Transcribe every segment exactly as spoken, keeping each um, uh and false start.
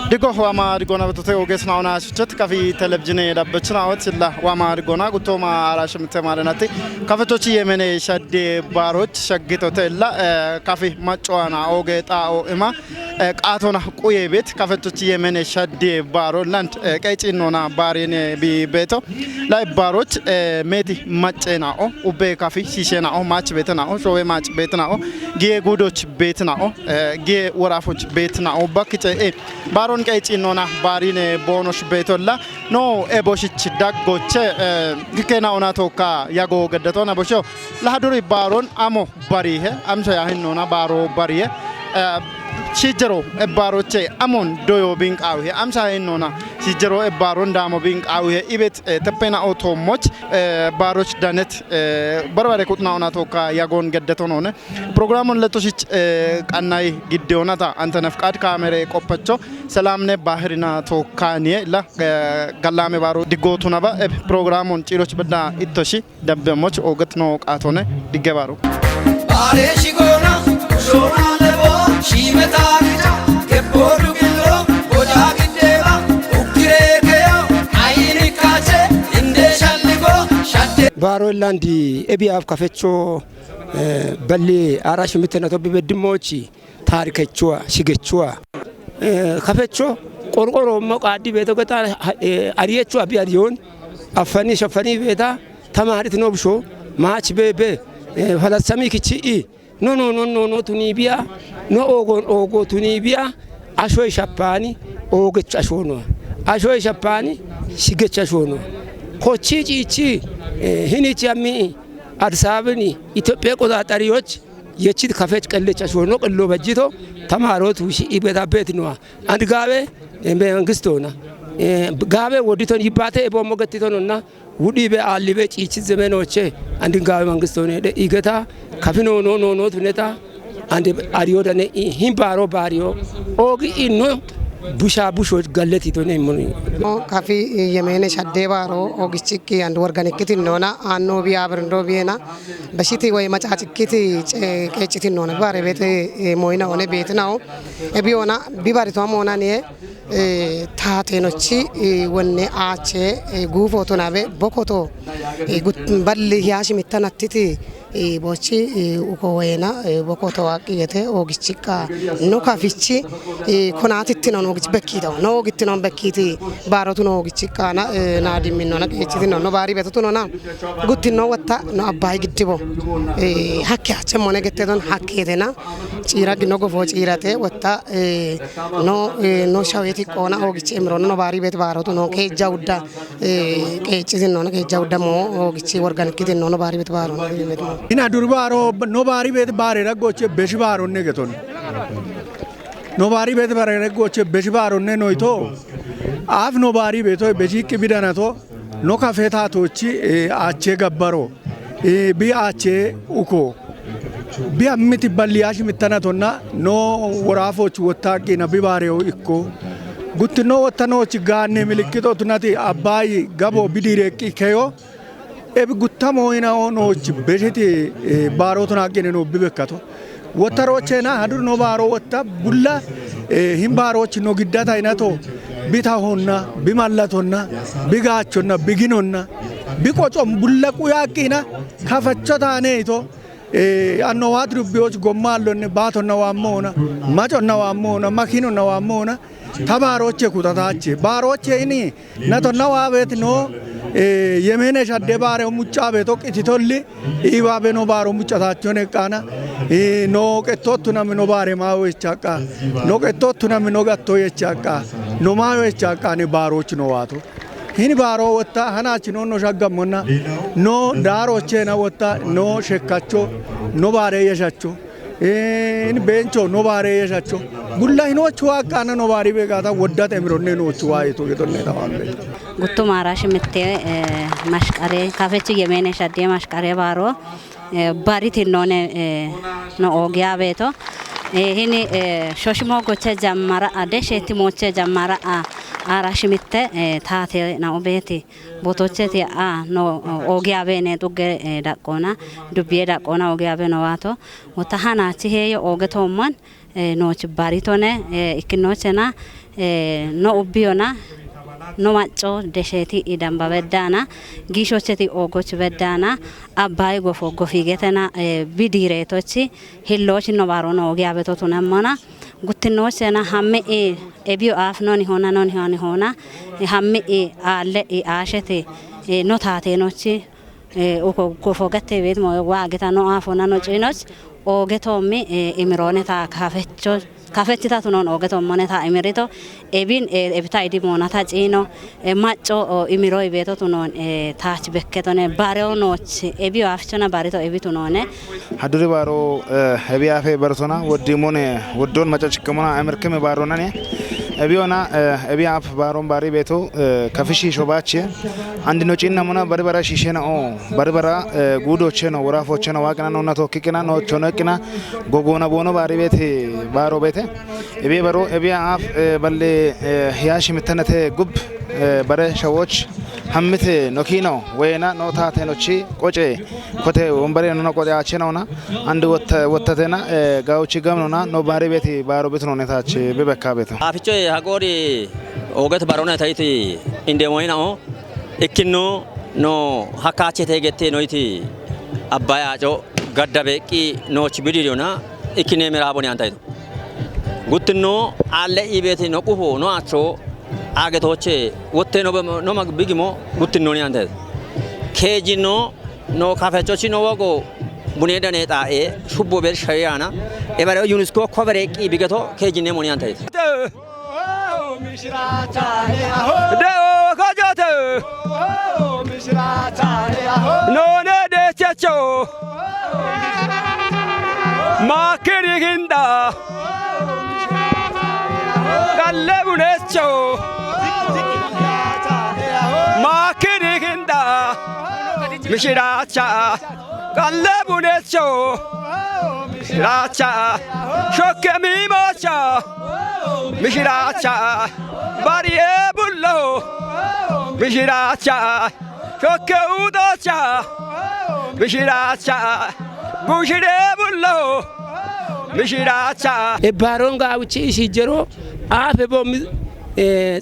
Digo wama digo na betote oges na ona suchet kafi televizine dabbechina otilla wama digo na gutoma arash mtemare nati kafetochi yemene shadde baroch shaggitote illa eh, kafi macoana oge ta o ima eh, qaatona quye beet kafettochi yemene shadde baaro land eh, qeecinnona baarine bi beeto lai baaroch eh, meeti macce na'o ubbe kafi shishe na'o maach beete na'o showe maach beete na'o giye gudoch beete na'o eh, giye worafoch beete na'o bakkice e baaron qeecinnona baarine boonosh beetolla no e boshich daggoche eh, kike na'ona tokka yago geddatona bosho lahaduri baaron amo barihe amsa yahinnona baaro barihe eh, shijjero ebbaaroche amon doyo binqaawihe amsa yahinnona shijjero ebbaaron daamo binqaawihe ibet eh, teppena otoommoch eh, baaroch danet eh, barbare quxna ona tokka yagon geddetonone programon lettoshich eh, qannay giddeonata antenef qaad kaamere qoppacho selamne bahirina tokkaniye la eh, gallame baaro diggotunaba eh, programon ciiroch bedda ittoshi dabbemoch ogetno qaatone digge baaro. Baare shigona, shona lebo, shimeta gija, kebbo dugillo, boja giddeba, ukkire keyo, ayini kache, inde shalligo, shadde. Baaro illandi ebiyaaf kafecho eh, balli ara shimittena tobbi beddimmochi taarikechuwa shigechuwa eh, kafecho qorqoro mo qaaddi beeto geta eh, ariyechuwa bi ariyoon affani shafani beeta tamarit no busho maach be be eh, falasami kichi i no no no no no tuni biya no ogon ogo tuni biya ashoy shapani ogech ashono ashoy shapani shigech ashono kochi chichi eh, hinichi ammi adisabini itophiya qoxaxariyoch yechit kafech qellech ashono qello bajjito tamarotu shi ibeta betinoa and gaabe eh, mangistona eh, gaabe woditon yibbate ebo mogettitononna wudhibe aallibe ciichi zemenoche andin gaabe mangistone de igeta kafino no no no tuneta ande ariyo dane i- hin baaro baariyo ogi inno busha busho galleti to ne muni kafi yemene shadde baaro ogichikki and worganikkitin nona anno biya birndo biyena bashiti way macacikkiti ce- qeecitin nona bare bete eh, moyna one betinao e biyona bibari to mona ne eh, taatenochi eh, wonne aache eh, guufo tonabe bokoto eh, gut- balli hiyashi mittanattiti eh, bochi eh, uko wena eh, bokoto aqqiyete ogichikka no kafichi eh, konatittino no ogich bekkito no ogittinon bekkiti baarotu no ogichikka na eh, na dimminno na qeechitino no baari betotuno na guttino watta no abbayi giddibo eh, hakke hache mone getteton hakketena ciira gino gofo ciirate wotta eh, no eh, no shaweti qoona oogichi emiro no baari bet baarotu no keejja udda eh, qeeccitin no keejja udda mo oogichi worgan kitin no baari bet baaro no bet mo ina durbaaro no baari bet baare raggoche beshi baaro ne geton no baari bet baare raggoche beshi baaro ne noito af no baari beto beshi kibidanato no kafeta tochi eh, ache gabbaro eh, bi ache uko bi ammiti balliyashi mittanatonna no worafochi wottaqqina bi baarewo ikko guttino wottanoochi gaanne milikkito tunati abbayi gabo bidireeqqi keyo ebi guttamo inawo noochi beshiti eh, baarootonaqqine no bibekkato Wottarochena hadur no baro wotta bulla eh, hin baroch no giddata inato bitahonna bimallatonna bigachonna biginonna biqocon bulla quyaqqina kafacho taane ito eh, anno wat dubbiyoch gommallonne batonna wammona maconna wammona makinonna wammona ta baroche kutatache baroche ini Natonna waabet no eh, yemene shadde baare mucca beto qititolli iibabe no baaro muccataachone qana eh, no qettottuna mino baare maawechaqa no qettottuna mino gatto yechaqa no maawechaqa ne baaroch no waato hini baaro wotta hanachi no no shaggammonna no daaro chena wotta no shekkacho no baare yeshacho Een bencho no baare yeshacho gulla hinochu akana no baari begata woddate emironne nochu waayito gedonne tawambe. Guttu maarashi mitte eh, mashqare kafechi yemene shadde mashqare baaro eh, bariti none eh, no ogiya beeto Hini shoshimo goche jammara a deshe timoche jammara a ara shimitte taate na obeeti botocheti a no ogi abene tugge daqqona dubbiye daqqona ogi abe no wato mutahana chi heyo oge tomman nooch baritone ikkinochena no ubbiyona no macco desheti idamba beddana giishocheti oogoch beddana abbayi gofo gofigetena bidiiretochi hilloochi no baro noogi abeto tunemmona guttinoochena hammi'i ebiyo aaf noni hona noni honi hona hammi'i aalle i aashete no taateenochi uko gofo gatte beet mo waageta no aafona no ciinoch ooge toommi imirooneta kafecho kafechita tunoon ooge toommoneta imirito ebin ebita idi moonata ciino macco imiro ibeeto tunoon taach bekketone bareo nooch ebiyo afichona barito ebi tunoone. Hadduri baaro ebi afe bartona woddimone woddon maca chikkemona emerkeme baaro nane ebiyona ebi af baaron baari beeto kafishi shobache andi no cinnamona bari bara shishena o bari bara guudocheno worafocheno waaqina nonna tokkiqina noochono eqqina gogoona boono baari beete baaro beete ebi baro ebi af balle hiyashi mittanete gub bare shawoch hammite nokino weyna no taatenochi qoce kote wombare nona qoce achena ona andi wottatena gawuchi gamnona no baari beeti baaro betunone taache bebekka beeto. Afichoye hagori oget barona taiti indemoyna o ikkinno no hakachete gette noiti abbaya co gadda beqqi nooch bidiriyona ikkine mera haboni antaito guttinno alle ibeti no qufo no acho agetoche wotte no no mag bigimo guttinnoni antaito kejinno no kafechochi no wogo bune dane xa'e shubbo ber shayana ebare UNESCO kobere qi bigeto kejinne moni antaito. De'o kajote. None dechecho. Makiri hinda. Galle bunecho. Makiri hinda. Mishiracha. Galle bunecho. Mishiracha. Shokke mimocha. Mishiracha. Bariye bullo. Mishiracha. Shokke udocha. Mishiracha. Bushire bullo. Mishiracha. Ebbaron gaawichi ishi jero aafe bo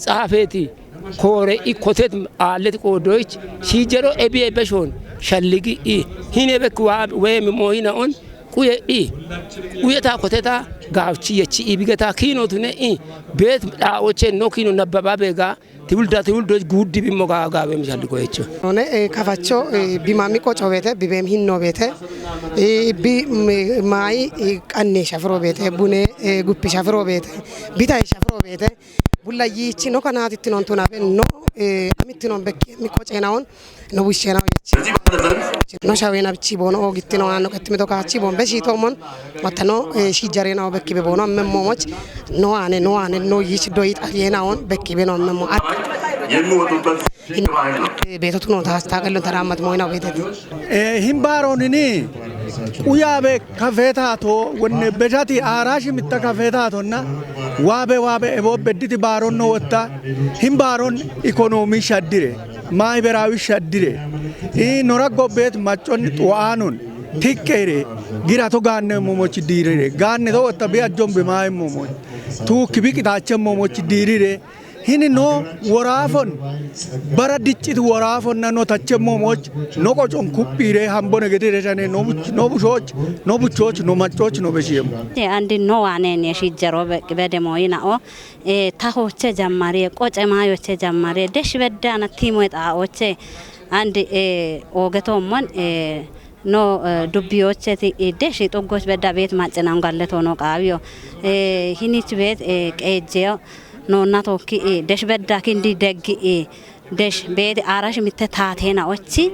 xaafeeti. Koore i kotet aallet qoodoyich shiijero ebiye beshon shalligi i hine bek weemi mooyina on quye i quye ta koteta gaawchi yechi i bigeta kiino tune i beet dhaa'oche no kiino nabbaba beega tiwulda tiwuldoch guuddi bimmo gaawe mishalli koyecho. None kafacho bimami qoco beete bibeem hinno beete bi maayi qanne shafiro beete bune guppi shafiro beete bitayi shafiro beete Bulla yiichi no kanaati ittinon tunabe no eh, amittinon bekki mi qocenaon no bushena yechi no shawena bichi bono ogittino ano kettimi to kachi bon beshi to mon matano eh, shi jarena o bekki be bono amme momoch no ane no ane no yiichi do it aliyena on bekki be no amme mo at Yennu ወጡበት ሲባል ነው። Eh, beto tuno ta ta kallo tara mat moina betete Eh, hin baaroonini quyabe kafeetaato wonne beshati aaraashi mitta kafeetaatonna waabe waabe ebo bedditi baaronno wotta hin baaron ikonomi shaddire maahiberaawi shaddire ii nora gobbeet macconni xuwaanon tiqqeere girato gaanne momochi diirire gaanne to wotta bi ajjon bi maahi momoch tuukki bi qitaache momochi diirire Hini no woraafon bara dicciti woraafonna no tachemmoomooch no qocon kuphiire hambone gede redane no buch- no bushooch no buchooch no maccooch no beshiyeemmo. Andi no waaneen yeshijjero bedemoyina'o tahoche jammariye qoce maayoche jammariye desh beddaana tiimoy xaa'oche andi oogetoomman no dubbiyocheti idde shiixuggoch bedda beet maccenaun galleto no qaawiyo hinich beet qeejjeyo noonna tookki i desh bedda kindi deggi i desh beeti aarash mitte taateena ochi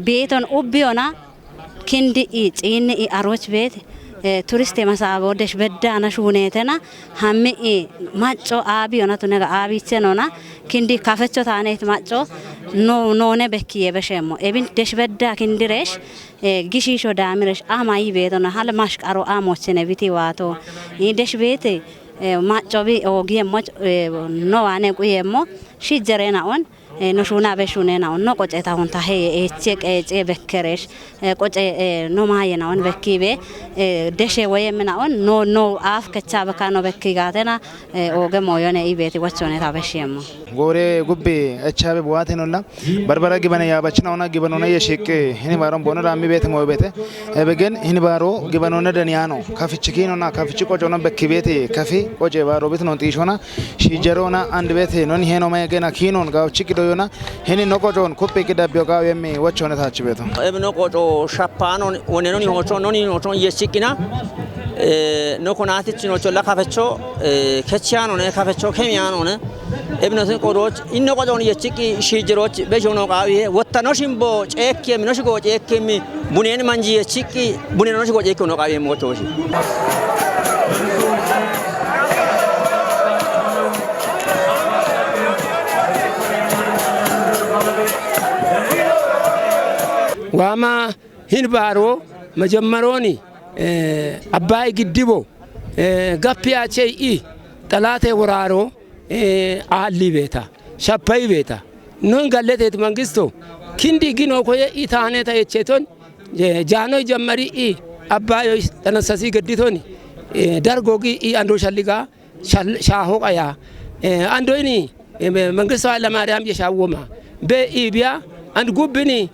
beeton ubbiyona kindi i ciinni i aroch beeti Turiste masaabo desh beddaana shuuneetena, hammi'i macco aabi yonatu nega aabiche nona, kindi kafecho taaneet macco no noone bekkiye beshemmo. Ebin desh bedda kindiresh gishisho daamiresh ama yibeetona hal mashqaro amochene biti waato. Desh beete maccobi oogiye moch no waane quyemmo shijjerena on. No shuuna be shuunena on no qoce tahun tahe eche qece bekkeresh qoce no maayena on bekkibe deshe woyemena on no no af kecha beka no bekki gaatena. Ooge mooyone ibeeti wochone ta beshiyemmo. Goore gubbi echabe buwaatenolla barbara gibane yaabachina ona gibanona yeshiqqe hini baaron bono raammi beete mooy beete. Ebegen hini baaro gibanona daniyano kafichi kiinona kafichi qocono bekki beeti kafi qoce baaro bitnon xiishona shiijerona and beete non heno megena kiinon gawchi qidoyona hini no qocoon kuphi qidabbiyo gaawiyemmi wochone taachi beeto. Ebe no qoco shapano wone noni hocho noni hocho yeshiqqina. No konatichino cholla kafecho kechiyanone kafecho kemiyanone. Ebinotin qodoch inno qodon yechiki shijeroch bejono qawiye wottano shimbo ceekke mino shigo ceekke mi bunen manji yechiki bunen no shigo ceekke no qawiye mochoshi. Waama hin baaro majammarooni Abbaay giddibo gappiyaachey i xalaatee woraaro aalli beeta shappayi beeta. Non galleteet mangisto kindi gino koye i taane ta yecheton jaanoy jammari i Abbaayoy xanasasi gedditon dargo gi i ando shalliga shaaho qaya ando ini mangisto Hayla Maariyam yeshaawoma be i biya and gubbini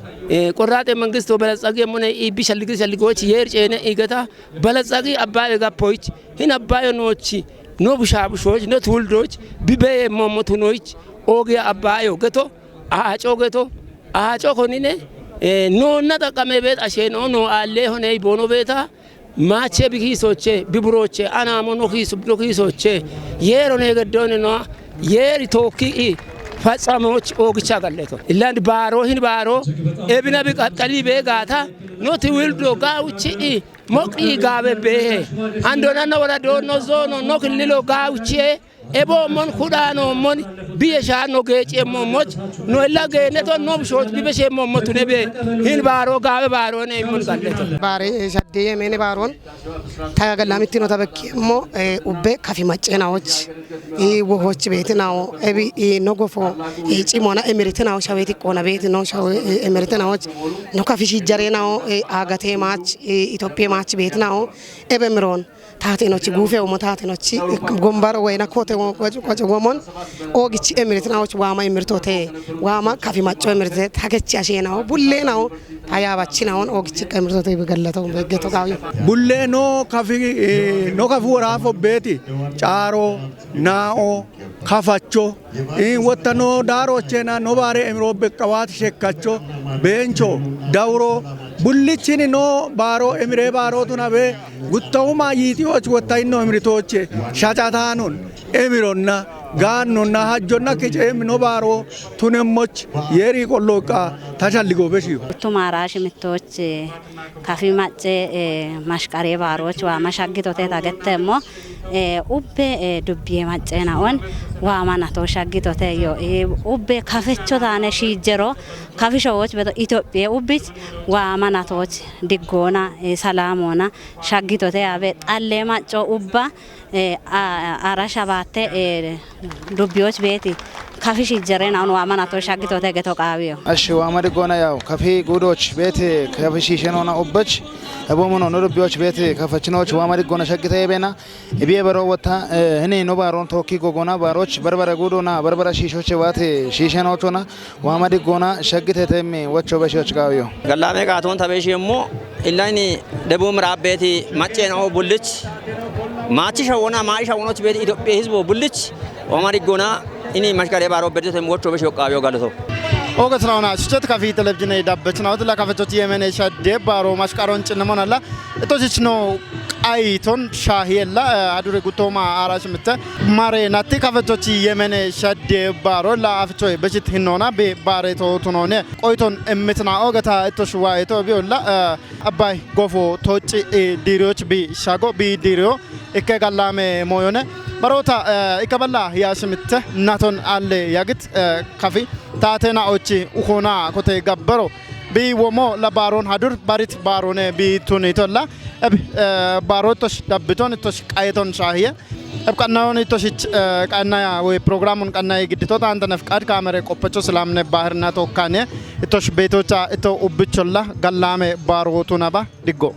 qorraate mangisto balatsagi emmone i bi shalligi shalligoch yeer ceene i geta balatsagi Abbaayoy gappoyich hin Abbaayo noochi no bushaabushoch no tuuldoch bi beye mommotunoyich oogiya Abbaayo geto aaco geto aaco konine noonna xaqqame beet ashee noo noo aallee honey boono beeta. Maache bi kiisoche bi buroche anaamo no kiisu no kiisoche yeero ne geddone no yeeri tookki i fatsamoch oogicha galleto. Illand baaro hin baaro ebina bi qaxxali be gaata no tiwildo gaawuchi i moqi gaabe beehe andona no wala doonno zoono no killilo gaawuchiye. Ebo mon kudano mon biye sha no geche mo moch no la gene to no shot bi be she mo motune be hin baro gawe baro ne mun galle to. Bare shadde ye mene baron ta galla mittino ta bekke mo ubbe kafi maccenawoch i wohoch beetinawo ebi i no gofo i cimona emiritenawo shaweti kona beetino shawe emiritenawoch no kafi shijjarenawo agate mach Itophiya mach beetinawo ebe miron taatenochi guufe umo taatenochi gombaro wayna kote waco womon ogichi emirtinawoch waama emirtote waama kafi macco emirte takechi asheenawo bulleenawo tayaabachinawon ogichi emirtote bigallato begeto gaawi. Bulle no kafi no kafi woraafo beeti caaro naa'o kafacho wotta no daaroochena no baare emiro beqqawaati shekkacho beencho dawuro bullichini no baaro emire baarootu nabe guttahuma yiitiyoch wotta inno emiritoche shacataanon emironna gaannonna hajjonna kiceemi no baaro tunemmoch yeeri qolloqqa tashalligo beshiyo. Tumara shimittoche kafi macce mashqare baaroch waama shaggitote tagettemmo ubbe dubbiye maccena on waama nato shaggitote yo ubbe kafecho taane shiijjero kafishowoch beto Itophiye ubbich waama natoch diggoona salaamona shaggitote abe xalle macco ubba ara shabatte dubbiyoch beeti kafi shiijjerena on waama nato shaggitote geto qaawiyo. Ashi waama diggoona yaw kafi guudoch beeti kafi shiishenona ubbach ebomono no dubbiyoch beeti kafachinoch waama diggoona shaggite ebena ebiye baro wotta hini no baaron tookki gogona baaroch barbara guudona barbara shiishoche waate shiishenochona waama diggoona shaggite temme wocho beshoch qaawiyo. Gallame qaaton tabeshi emmo illani debu mirabbeeti maccena o bullich maachi shawona maachi shawonoch beeti Itophiya hizbo bullich waama diggoona ini mashkare baaro bedete mocho be shoqqa yo galato. Oge sirauna sichet kafi televizine dabbechna otla kafechot yemene shadde baaro mashkaron cinnamonalla eto sichno qayiton shaahiyella, eh, adure guttooma aarash mitte. Mare natti kafetochi yemene shadde baaro la afichoy beshit hinnona be baare to tunone. Qoyton emmitna ogata itto shuwa eto bi olla, eh, abbay gofo tochi, eh, diriyoch bi shago bi diriyo ikke gallame moyone. Barota, eh, ikke balla yash mitte naton alle yagit, eh, kafi. Taatena ochi ukona kote gabbaro. Bi womo la baaron hadur barit baarone bi tuni tolla. Eb, eh, baarotosh dabbiton itosh qayeton shahiye. Eb qannayon itosh ich, eh, qannaya we programun qannaya giddito taantan ef qad kamere qoppecho silamne bahirna tokkane. Itosh beetocha ito ubbicholla gallame baarotunaba diggo.